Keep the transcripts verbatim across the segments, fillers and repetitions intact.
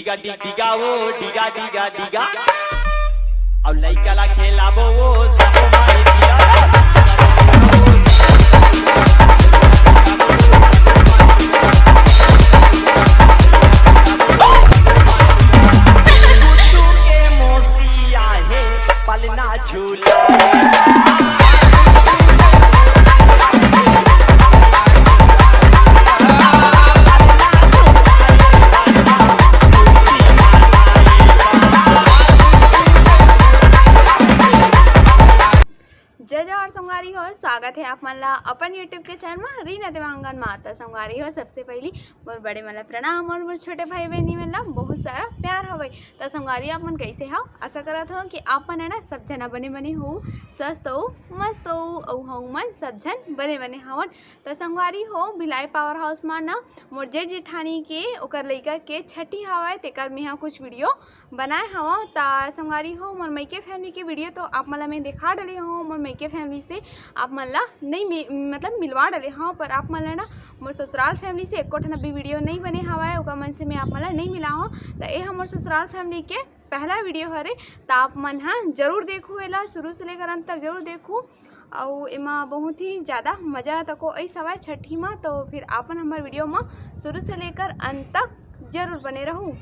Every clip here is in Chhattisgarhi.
डिगा डिग डिगा ओ, डिगा डिगा डिगा। अब लइका ला खेलाबो ओ, सबो माई डिगा। गुड्डू के मौसी आहे, पलना झूला। जय जोहार संगवारी हो, स्वागत है आप मन ला अपन YouTube के चैनल मा, रीना देवांगन मा। त संगवारी हो, सबसे पहली मोर बड़े मन ला प्रणाम और मोर छोटे भाई बहनी मन ला बहुत सारा प्यार हवय। त संगवारी, आप मन कैसे हव? आशा करत हव कि आप मन है ना, सब जना बने बने हो, स्वस्थ हो, मस्त हो, अउ हमू मन सब झन बने बने हवन। त संगवारी हो, भिलाई पावर हाउस मा ना मोर जेठ जेठानी के ओकर लइका के छठी हवय, तेकर मेहा कुछ वीडियो बनाए हवं। त संगवारी हो, मोर मइके फैमिली के वीडियो तो आप मन ला मैं देखा डले हवं, मोर मइके फैमिली से आप मन ला नहीं मि-, मतलब मिलवा डले हवं, पर आप मन ला ना मोर ससुराल फैमिली से एको ठन अभी वीडियो नहीं बने हवय, ओकर मन से मैं आप मन ला नहीं मिला हवं। त ए ह मोर ससुराल फैमिली के पहला वीडियो हरे, त आप मन ह जरूर देखू एला, शुरू से लेकर अंत तक जरूर देखू। अउ एमा बहुत ही ज़्यादा मज़ा तको अइस हवय छठी मा, तो फिर आपन हमर वीडियो मा शुरू से लेकर अंत तक जरूर बने रहू।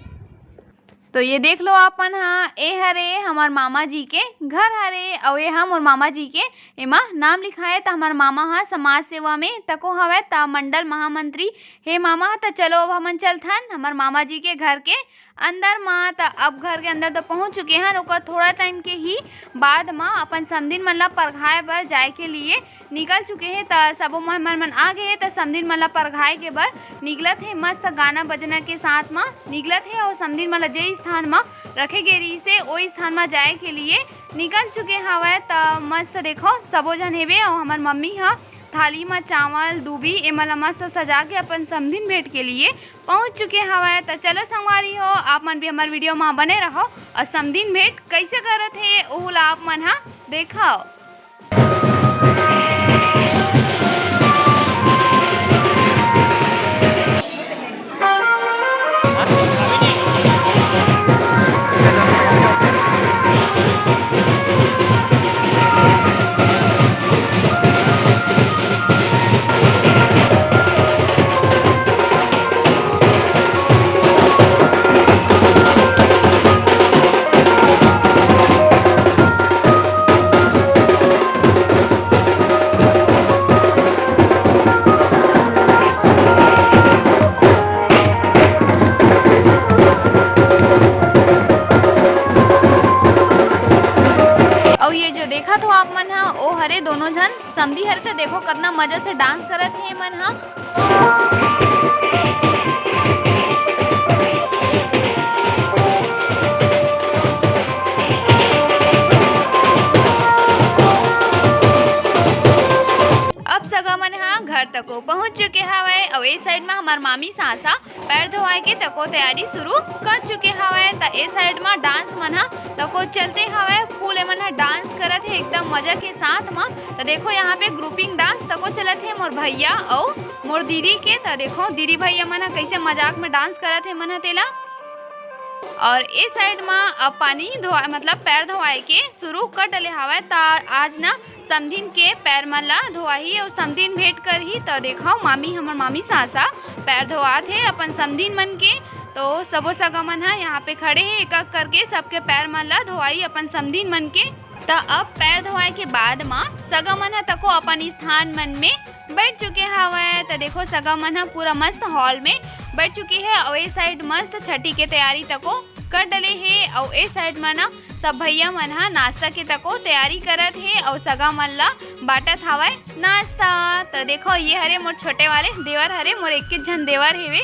तो ये देख लो आप मन ह, ए हरे हमर मामा जी के घर हरे, अउ ए ह मोर मामा जी के एमा नाम लिखाए। त हमर मामा ह समाज सेवा में तको हवय, त मंडल महामंत्री हे मामा। त चलो, अब हमन चलथन हमर मामा जी के घर के अंदर मा। त अब घर के अंदर तो पहुंच चुके हन, ओकर थोड़ा टाइम के ही बाद मा अपन समधिन मन ला परघाए बर जाए के लिए निकल चुके हे। त सबो मेहमान मन आ गए हे, त समधिन मन ला परघाए के बर निकलत हे। मस्त गाना बजना के साथ मा निकलत हे, और समधिन मन ला जे स्थान मा रखे गे रहिस हे, ओ स्थान मा जाए के लिए निकल चुके हवय। त मस्त देखो, सबो झन हेबे, और हमर मम्मी ह थाली मा चावल, दूबी, एमन ला मस्त सजा के अपन समधिन भेंट के लिए पहुंच चुके हवय। त चलो संगवारी हो, आप मन भी हमर वीडियो मा बने रहो और समधिन भेंट कैसे करत हे, ओहू ला आप मन ह देखव। अउ ये जो देखत हो आप मन ह, ओ हरे दोनों झन समधी हरे। त देखो, कतना मजा से डांस करत हे मन ह। अब सगा मन ह घर तको पहुंच चुके हवय, अउ ए साइड म हमर मामी सास ह पैर धोवाए के तको तैयारी शुरू कर चुके हवय। त ए साइड म डांस मन ह तको चलते हवय, फुल एमन ह डांस करत हे एकदम मजा के साथ म। त देखो, यहाँ पे ग्रुपिंग डांस तको चलत हे, मोर भैया अउ मोर दीदी के। त देखो, दीदी भैया मन ह कैसे मजाक में डांस करत हे मन ह तेला। और ए साइड म अब पानी धोआ, मतलब पैर धोवाए के शुरू कर डले हवय। त आज ना समधिन के पैर मन ला धोआही अउ समधिन भेंट करही। त देखो, मामी, हमर मामी सास ह पैर धोआत हे अपन समधिन मन के। तो सबो सगा मन ह यहाँ पे खड़े हे, एक एक करके सबके पैर मन ला धोआही अपन समधिन मन के। त अब पैर धोवाए के बाद म सगा मन ह तको अपन स्थान मन में बैठ चुके हवय। त देखो, सगा मन ह पूरा मस्त हॉल में बैठ चुके हे, अउ ए साइड मस्त छठी के तैयारी तको कर डले हे, अउ ए साइड म ना सब भैया मन ह नाश्ता के तको तैयारी करत हे, अउ सगा मन ला बांटत हवय नाश्ता। त देखो, ये हरे मोर छोटे वाले देवर हरे, मोर एक झन देवर हेवे,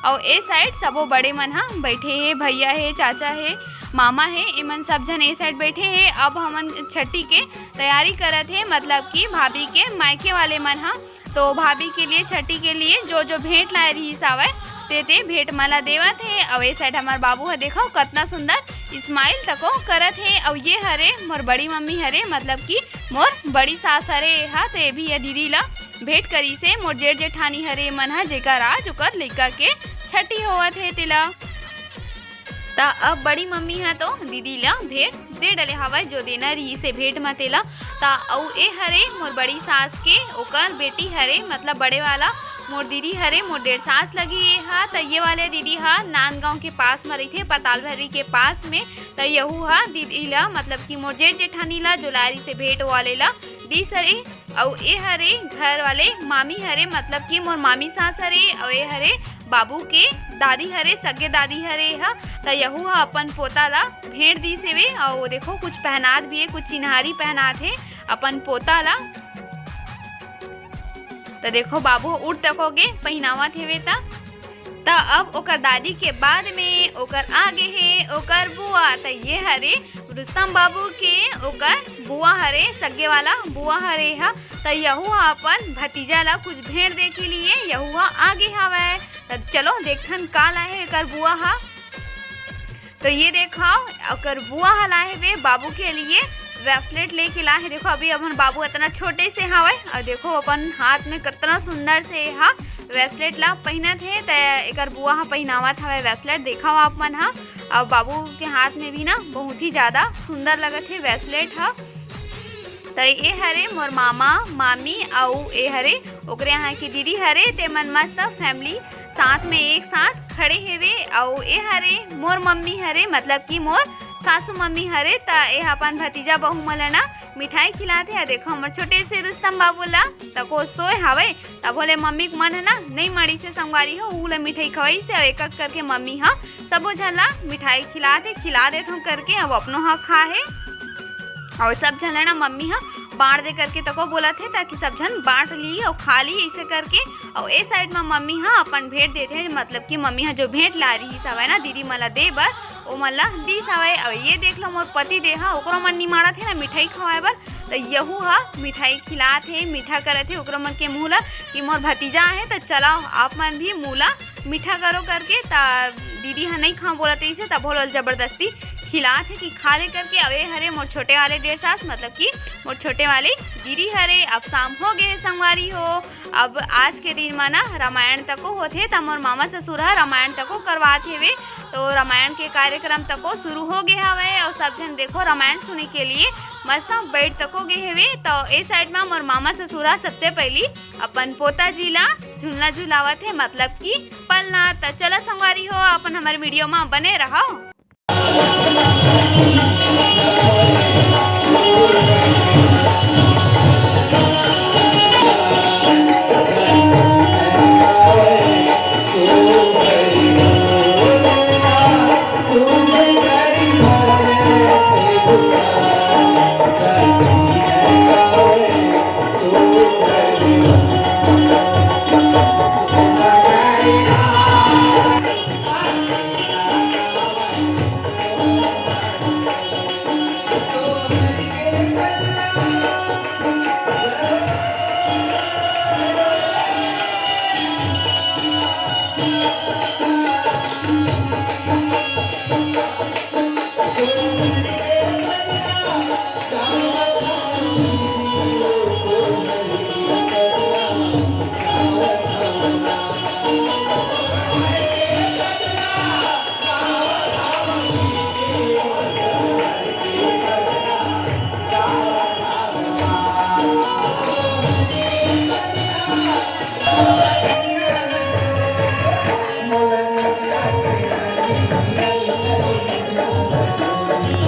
अउ ए साइड सबो बड़े मन ह बैठे हे, भैया हे, चाचा हे, मामा हे, एमन सब झन ए साइड बैठे हे। अब हमन छठी के तैयारी करत हे, मतलब कि भाभी के मायके वाले मन ह तो भाभी के लिए, छठी के लिए जो जो भेंट लाए रहिस हवय, ते ते भेंट मन ला देवत हे। अउ ए साइड हमर बाबू ह, देखो, कतना सुंदर स्माइल तको करत हे। अउ ये हरे मोर बड़ी मम्मी हरे, मतलब कि मोर बड़ी सास हरे, ए हा, तो ये भी ये दीदी ला भेंट करिस हे। मोर जेठ जेठानी हरे, मन ह, जेकर आज ओकर लइका के छठी होवत हे तेला। त अब बड़ी मम्मी ह तो दीदी ला भेंट दे डले हवय, जो देना रिहिस हे भेंट म तेला। त अउ ए हरे मोर बड़ी सास के, ओकर बेटी हरे, मतलब बड़े वाला मोर दीदी हरे, मोर डेढ़ सास लगही ये ह। त ये वाले दीदी ह नांदगांव के पास म रहिथे, पताल भैरवी के पास में। त यहू ह दीदी ला, मतलब कि मोर जेठ जेठानी ला जो लाय रिहिस हे भेंट वाले ला दीस हरे। अउ ए हरे घर वाले मामी हरे, मतलब कि मोर मामी सास हरे, अउ ए हरे बाबू के दादी हरे, सगे दादी हरे ह। त यहू ह अपन पोता ला भेंट दीस हेवे। अउ देखो, कुछ पहनात भी हे, कुछ चिन्हारी पहनात हे अपन पोता ला। त देखो, बाबू उठ तको गे पहिनावत हेवे त। त अब ओकर दादी के बाद में ओकर आगे हे ओकर बुआ। त ये हरे रुस्तम बाबू के ओकर बुआ हरे, सगे वाला बुआ हरे ह। त यहू ह अपन भतीजा ला कुछ भेंट दे के लिए यहू ह आगे हवय। त चलो देखथन का लाए हे एकर बुआ ह। तो ये देखो, ओकर बुआ ह लाए हे बाबू के लिए ब्रेसलेट लेके लाए हे। देखो, अभी अपन बाबू इतना छोटे से हवय, अउ देखो अपन हाथ में कितना सुंदर से हा ब्रेसलेट ला पहिनत हे। त एकर बुआ ह पहिनावत हवय ब्रेसलेट। देखो आप मन ह, अउ बाबू के हाथ में भी ना बहुत ही ज्यादा सुंदर लगत हे ब्रेसलेट ह। त ए हरे मोर मामा, मामी, अउ ए हरे ओकरे यहाँ के दीदी हरे। ते मन मस्त फैमिली साथ में एक साथ खड़े हेवे। अउ ए हरे मोर मम्मी हरे, मतलब कि मोर सासू मम्मी हरे। त ए ह अपन भतीजा बहू मन ल ना मिठाई खिलात हे। अउ देखो, हमर छोटे से रुस्तम बाबू ला तको सोए हवय। तभो ले मम्मी के मन ह ना नइ माड़िस हे संगवारी हो, ऊ ला मिठाई खवाइस हे। अउ एक एक करके मम्मी ह सबो झन ला मिठाई खिलात हे, खिला देथव करके अब अपनो ह खा हे। अउ सब झन ला ना मम्मी ह बांट दे करके तको बोलत हे, ताकि सब झन बांट ली अउ खा ली, ऐसे करके। अउ ए साइड म मम्मी ह अपन भेंट देथे, मतलब कि मम्मी ह जो भेंट ला रिहिस हवय ना दीदी मन ला दे बर, ओ मन ला दीस हवय। अउ ये देख लो, मोर पति देव ह, ओकरो मन निमाड़त हे ना मिठाई खवाए बर, त यहू ह मिठाई खिलात हे, मीठा करत हे ओकरो मन के मुंह ला कि मोर भतीजा आहे, त चलाओ आप मन भी मुंह ला मीठा करो करके। त दीदी ह नइ खाओ बोलत रहिस हे, तभो ल जबरदस्ती खिलात हे कि खा ले करके। अउ ए हरे मोर छोटे वाले डेढ़ सास, मतलब कि मोर छोटे वाली दीदी हरे। अब शाम हो गे हे संगवारी हो। अब आज के दिन म ना रामायण तको होथे, त मोर मामा ससुर ह रामायण तको करवात हेवे। तो रामायण के कार्यक्रम तको शुरू हो गे हवय, अउ सब झन देखो रामायण सुने के लिए मस्त बैठ तको गे हेवे। तो ए साइड म मोर मामा ससुर ह सबसे पहिली अपन पोता जी ला झुलना झुलावत हे, मतलब कि पलना। त चला संगवारी हो, अपन हमर वीडियो म बने रहो।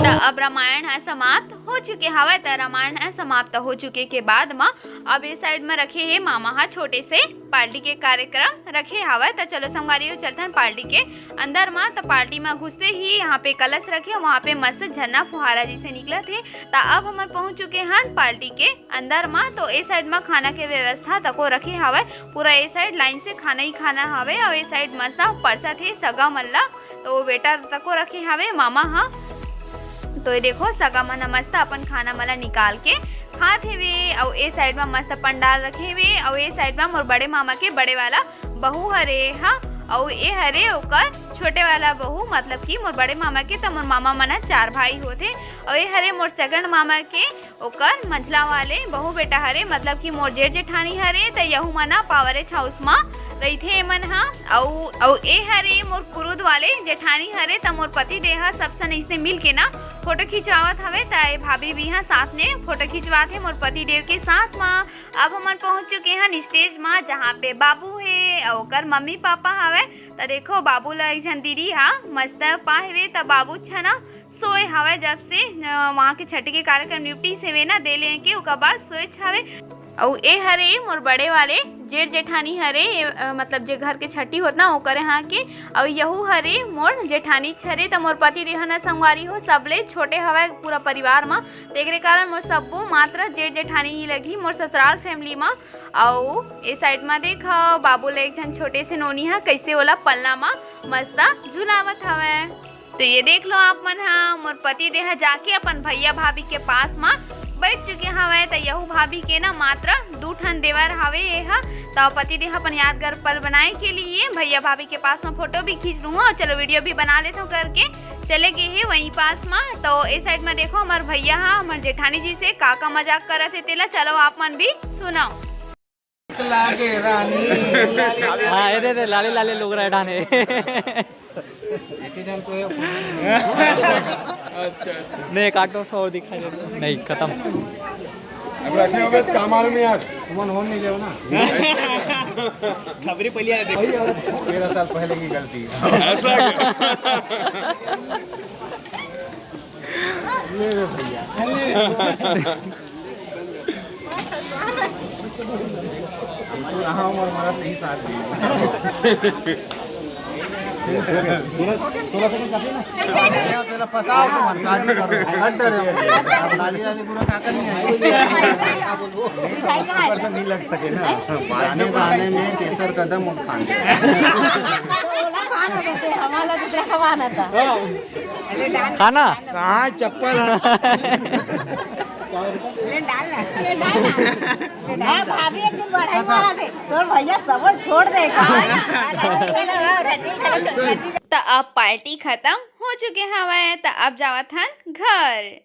त अब रामायण ह समाप्त हो चुके हवय। त रामायण ह समाप्त हो चुके के बाद म अब ए साइड म रखे हे मामा ह छोटे से पार्टी के कार्यक्रम रखे हवय। त चलो संगवारी हो, चलथन पार्टी के अंदर म। त पार्टी म घुसते ही यहाँ पे कलश रखे, वहाँ पे मस्त झरना फुहारा जैसे निकलत हे। त अब हमन पहुँच चुके हन पार्टी के अंदर म। तो ए साइड म खाना के व्यवस्था तको रखे हवय, पूरा ए साइड लाइन से खाना ही खाना हवय। अउ ए साइड मस्त परसत हे सगा मन ला, तो वेटर तको रखे हवे मामा ह। तो ये देखो, सगा मन ह मस्त अपन खाना मन ला निकाल के खात हेवे। अउ ए साइड म मस्त पंडाल रखे हेवे। अउ ए साइड म मोर बड़े मामा के बड़े वाला बहू हरे ह, अउ ए हरे ओकर छोटे वाला बहू, मतलब कि मोर बड़े मामा के, त मोर मामा मन ह चार भाई होथे। अउ ए हरे मोर सगन मामा के ओकर मंझला वाले बहू बेटा हरे, मतलब कि मोर जेठ जेठानी हरे, त यहू मन ह पावर हाउस म रहिथे एमन ह। अउ, अउ ए हरे मोर कुरुद वाले जेठानी हरे, त मोर पति देह ह सब सन अइसने मिल के ना फोटो खिंचवावत हवे, त ए भाभी भी ह साथ में फोटो खिंचवात हे मोर पति देव के साथ म। अब हमन पहुंच चुके हन stage म, जहाँ पे बाबू हे अउ ओकर मम्मी पापा हवे। त देखो, बाबू ला एक झन दीदी ह मस्त पाए हवे, त बाबू छ ना सोए हवय जब से, अ, वहाँ के छठी के कार्यक्रम निपटिस हवे ना, दे लेके ओकर बाद सोएच हवे। अउ ए हरे मोर बड़े वाले जेठ जेठानी हरे, ए, अ, मतलब जे घर के छठी होत ना ओकर यहाँ के। अउ यहू हरे मोर जेठानी हरे, त मोर पति देह ना संगवारी हो सबले छोटे हवय पूरा परिवार म, तेकरे कारण मोर सब्बो मात्र जेठ जेठानी ही लगही मोर ससुराल family म। अउ ए side म देख, बाबू ला एक झन छोटे से नोनी ह कइसे ओला पलना म मस्त झुलावत हवय। तो ये देख लो आप मन ह, मोर पति देह जाके अपन भैया भाभी के पास म बैठ चुके हवय। त यहू भाभी के ना मात्र दू ठन देवर हवे ये ह। त पति देह अपन यादगार पल बनाए के लिए भैया भाभी के पास म फोटो भी खींच लूँ और चलो video भी बना लेथव करके चले गए हे वहीं पास म। तो ए side म देखो हमर भैया ह हमर जेठानी जी से का का मजाक करत हे तेला चलो आप मन भी सुनव। लागे रानी। हाँ, ए दे दे, लाले लाले लोग रहे ढाने। एक ही जन तो है। अच्छा, अच्छा। नहीं, एक आठ नौ सौ और दिखाई दे। नहीं, खत्म। अब रखे होंगे सामान में यार। तुमन होन नहीं लेव ना। खबरी पहले आ दे। वही और तेरह साल पहले की गलती। ऐसा क्या? ले रे भैया। रहा हूँ और हमारा सही साथ भी। सोलह, सोलह second काफी ना? तेरा फंसाओ तो हम शादी करो। हट डरे हो। अब लाली लाली पूरा काका नहीं है। ऊपर से नहीं लग सके ना। आने बहाने में केसर कदम उठाएंगे। हमारा दूसरा कमाना था। खाना? कहाँ चप्पल है? ले डाल ना, ले डाल ना। ले डाल ना। भाभी एक दिन बढ़ाई मारा थे, तोर भैया सब छोड़ दे। त अब party खत्म हो चुके हवय, त अब जावत हन घर।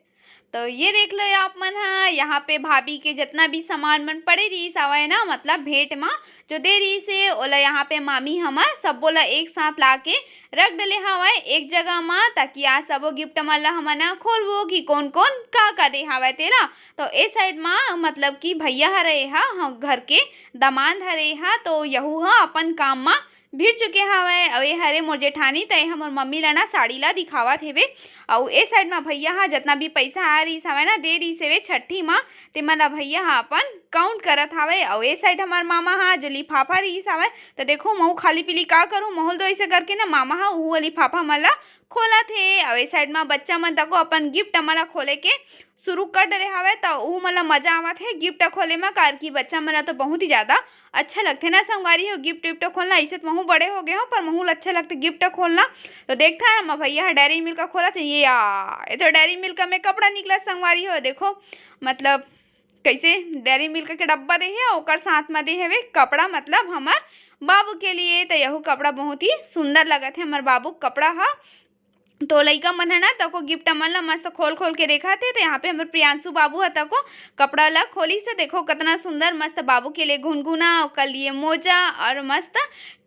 तो ये देख लो आप मन ह, यहाँ पे भाभी के जितना भी सामान मन पड़े रहिस हवय ना, मतलब भेंट म जो दे रहिस हे, ओला यहाँ पे मामी हमर सब्बो ला एक साथ ला के रख डले हवय एक जगह म, ताकि आज सबो gift मन ला हमन ह खोलबो कि कोन कोन का का दे हवय तेला। तो ए side म मतलब कि भैया हरे हा, ह-, घर के दामाद हरे हा, तो यहू ह अपन काम म भिड़ चुके हवय। अउ ए हरे मोर जेठानी, त ए ह मोर मम्मी ला ना साड़ी ला दिखावत हेवे। अउ ए side म भैया ह जतना भी पइसा आय रिहिस हवय ना, दे रिहिस हेवे छट्ठी म, तेमन ला भैया ह अपन count करत हवय। अउ ए side हमर मामा ह जो लिफाफा रिहिस हवय, त देखो महू खाली पीली का करूँ, महू ल दो, अइसे करके ना मामा ह उहू लिफाफा मन ला खोलत हे। अउ ए side म बच्चा मन तको अपन gift मन ला खोले के शुरू कर डरे हवय, त उहू मन ला मजा आवत हे gift खोले म, काबर कि बच्चा मन ला तो बहुत ही ज्यादा अच्छा लगथे ना संगवारी हो gift विफ्ट खोलना। अइसे तो महू बड़े हो गए हो, पर महू ला अच्छा लगथे gift खोलना। तो देखथन, हमर भैया ह Dairy Milk खोलत हे। ये या, ये तो Dairy Milk में कपड़ा निकला संगवारी हो। देखो, मतलब, कइसे Dairy Milk के डब्बा दे हे, ओकर साथ म दे हवे कपड़ा, मतलब, हमर बाबू के लिए। त यहू कपड़ा बहुत ही सुंदर लगत हे, हमर बाबू के कपड़ा ह। तो लइका मन ह ना, तको gift मन ला मस्त खोल खोल के देखत हे। त यहाँ पे हमर प्रियांशु बाबू ह तको कपड़ा ला खोलिस हे। देखो, कतना सुंदर, मस्त बाबू के लिए घुनघुना, ओकर लिए मोजा और मस्त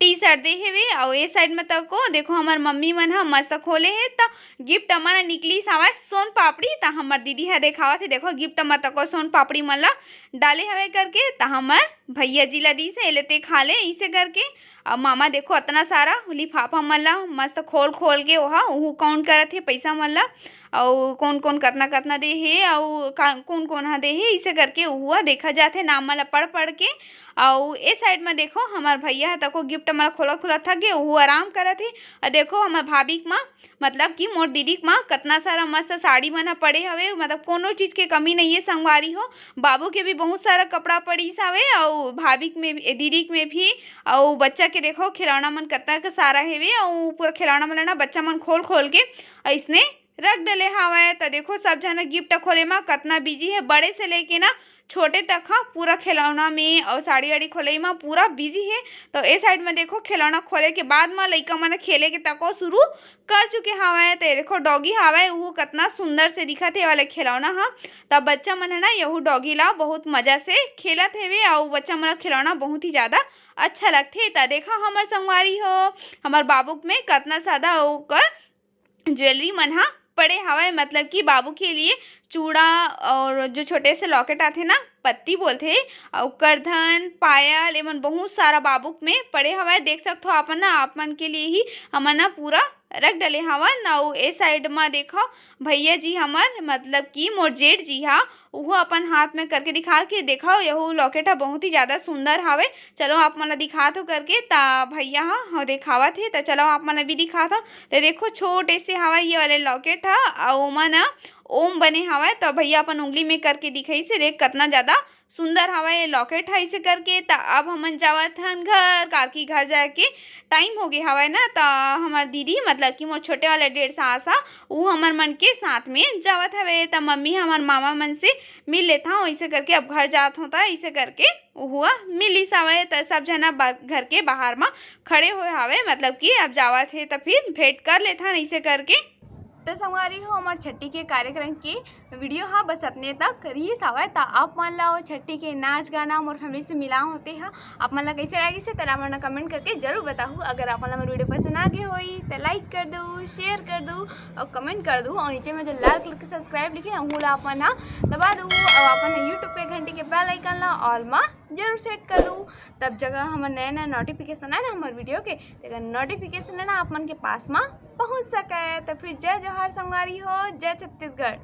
T-shirt दे हेवे। अउ ए side म तको देखो, हमर मम्मी मन ह मस्त खोले हे। त gift मन निकलिस हवय सोन पापड़ी। त हमर दीदी ह देखावत हे, देखो, gift म तको सोन पापड़ी मन ला डाले हवय करके। त हमर भैया जी ला दीस हे, "एले ते खा ले," इसे करके। अब मामा देखो, अतना सारा लिफाफा मन ला मस्त खोल खोल के ओहा उहू count करत हे पइसा मन ला, अउ कोन कोन कतना कतना दे हे, अउ का, कोन कोन ह दे हे, इसे करके उहू ह देखा जात हे नाम मन ला पढ़ पढ़ के। अउ ए side म देखो, हमर भैया ह तको gift मन ला खोलत खोलत थक गे, उहू आराम करत हे। अउ देखो, हमर भाभी के माँ, मतलब कि मोर दीदी के माँ, कतना सारा मस्त साड़ी मन ह पड़े हवे, मतलब कोनो चीज के कमी नइये संगवारी हो। बाबू के भी बहुत सारा कपड़ा पड़ीस हवे, अउ भाभी के में, दीदी के में भी, अउ बच्चा के देखो खिलौना मन कतना के सारा हेवे, अउ पूरा खिलौना मन ल ना बच्चा मन खोल खोल के अइसने रख देले हवय। त देखो सब झन gift खोले म कतना busy हे, बड़े से लेके ना छोटे तक ह पूरा खिलौना में और साड़ी वाड़ी खोलई में पूरा बिजी हे। तो ए साइड में देखो, खिलौना खोले के बाद में लइका मन खेले के तको शुरू कर चुके हवय। तो ये देखो, डॉगी हवय, वो कितना सुंदर से दिखत हे वाले खिलौना ह। तब बच्चा मन है ना, यहू डॉगी ला बहुत मजा से खेलत हेवे, और बच्चा मन ला खिलौना बहुत ही ज्यादा अच्छा लगथे। त देखा हमर संगवारी हो, हमर बाबू में कितना ज्यादा ओकर ज्वेलरी मन ह पड़े हवय, मतलब कि बाबू के लिए चूड़ा और जो छोटे से लॉकेट आथे ना, पत्ती बोलथे, और करधन, पायल, एमन बहुत सारा बाबू में पड़े हवय। देख सकथो आप मन ना, आप मन के लिए ही हमन ना पूरा रख डले हवन। अउ ए साइड म देखो, भैया जी हमर, मतलब कि मोर जेठ जी हा, उहू अपन हाथ में करके दिखा के, देखो, यहू लॉकेट ह बहुत ही ज्यादा सुंदर हावे। चलो आप मन ला दिखात हो करके। ता भैया ह, ह देखावत हे, त चलो आप मन ला भी दिखात हो। त देखो, छोटे से हवय ये वाले लॉकेट ह, अउ ओमा ना ओम बने हवय। त भैया अपन उंगली में करके दिखाइस हे, देख कितना ज्यादा सुंदर हवय ये लॉकेट ह, ऐसे करके। त अब हमन जावत हन घर, काकी घर जाए के टाइम हो गे हवय ना। त हमर दीदी, मतलब कि मोर छोटे वाला डेढ़ सास ह, उ हमर मन के साथ में जावत हवे। त मम्मी हमर मामा मन से मिल लेत हव, ऐसे करके अब घर जात हव। त ऐसे करके उहुआ मिलिस हवय। त सब झन अब घर के बाहर म खड़े होए हवे, मतलब कि अब जावत हे त फिर भेंट कर लेथन, ऐसे करके। त संगवारी हो, हमर छट्ठी के कार्यक्रम के वीडियो ह बस अतने तक रिहिस हवय। त आप मन ला ओ छट्ठी के नाच गाना मोर फैमिली से मिलाव होते ह, आप मन ला कैसे लागिस हे, तेला आप मन कमेंट करके जरूर बताहू। अगर आप मन ला मोर वीडियो पसंद आ गे होही, त लाइक कर दू, शेयर कर दू और कमेंट कर दू। और नीचे में जो लाल कलर के सब्सक्राइब लिखे हे, उहू ला आप मन ह दबा दू और अपन YouTube के घंटी के बेल आइकन ला ऑल म जरूर सेट कर दू। तब जगह हमर नया नया नोटिफिकेशन आए ना हमर वीडियो के, तेकर नोटिफिकेशन है ना आप मन के पास म पहुंच सके। त फिर जय जोहार संगवारी हो, जय छत्तीसगढ़।